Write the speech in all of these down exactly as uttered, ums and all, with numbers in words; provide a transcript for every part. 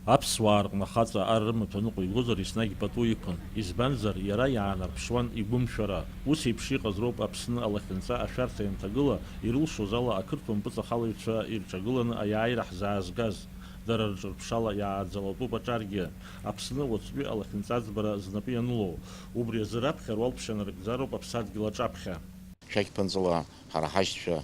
Аԥсуаа рҟны ахаҵа ар рымаҭәа ныҟәигозар, еснагь пату иқәын, избанзар, иара иаанарԥшуан игәымшәара. Ус еиԥш иҟаз роуп Аԥсны алахьынҵа ашәарҭа ианҭагыла, ирылшоз ала ақырҭуа мпыҵахалаҩцәа ирҿагыланы аиааира ҳзаазгаз. Дара рҿырԥшала иааӡалатәуп аҿаргьы. Аԥсны уаҵәтәи алахьынҵа аӡбара знапы ианылоу. Убри азы раԥхьа руалԥшьа нарыгӡароуп аԥсадгьыл аҿаԥхьа. Шәақь ԥынҵала ҳара ҳашьцәа,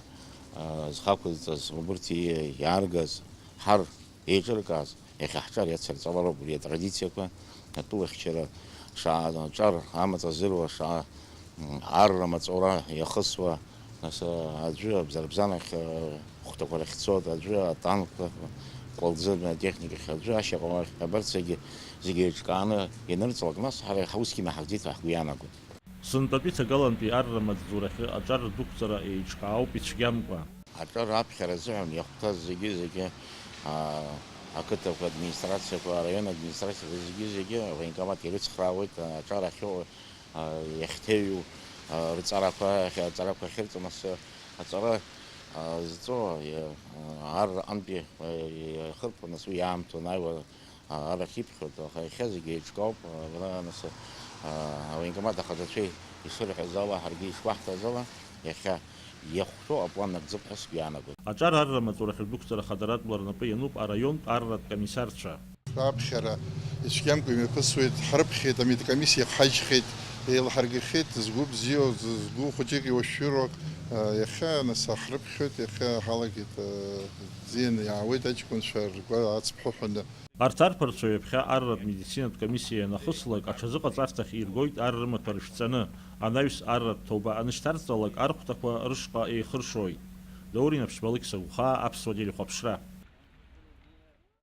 а, зхақәызҵаз, убырҭ и-, иааргаз, ҳар еиҿыркааз, иахьа ҳҿар иацырҵалароуп уи атрадициақәа, атәылахьчара шаа-, аҿар амаҵ азыруа, шаа-, м, арра маҵура иахысуа, нас, а, аӡәы абзарбзанахь, а, хәҭақәа рахь цоит, аӡәы атанкқәа, кәалӡы атехникахь, аӡәы ашьаҟа уахь, абарҭ зегьы, зегьы еиҿкааны ианырҵалак, нас ҳара ҳусқьы наҳагӡеит ҳәа ҳгәы иаанагоит. Сынтәатәи ҭагалантәи арра маҵзурахьы аҿар рдәықәҵара еиҿкаауп ицәгьамкәа. Аҿар аԥхьара азыҳәан иахәҭаз зегьы-зегьы, аа, ақыҭақәа администрациақәа, араион администрациақәа зегьы-зегьы авоенкомат ирыцхраауеит, аҿар ахьыҟоу, аа, иахьҭеиҩу, аа, рҵарақәа, аҵарақәа ахьырҵо, нас аҵара, аа, зҵо, иа-, ар аҟынтәи, аа, иахырԥо, нас уи иаамҭоу анааиуа, арахь иԥхьоит, аха иахьа зегьы еиҿкаауп, абра нас, а, авоенкомат ахаҭацәеи ишырҳәаз ала, ҳаргьы ишгәаҳҭаз ала, иахьа иахәҭоу аплан нагӡып ҳәа сгәы иаанагоит. Аҿар арра маҵура ахьырдәықәҵара хадаратәла рнапы иануп араионтә арратә комиссарцәа. Аԥхьара ицәгьамкәа имҩаԥысуеит, ҳрыԥхьеит, амедкомиссиа ҳаџьхеит, еилаҳаргахьеит, згәы бзиоу, згәы хәыҷык иуашәшәыроу, а, иахьа нас ҳрыԥхьоит, иахьа ҳалагеит, а, бзианы иаауеит аҷкәынцәа ргәы ацԥхыҳәаны. Арҭ арԥарцәа ҩаԥхьа арратә медицинатә комиссиа ианахыслак, аҽазыҟаҵарҭахь иргоит ар рымаҭәа рышәҵаны, анаҩс арратә ҭоуба анышьҭарҵалак, архәҭақәа рышҟа еихыршоит. Даур Инаԥшьба, Алықьса Гәхаа, Аԥсуа телехәаԥшра.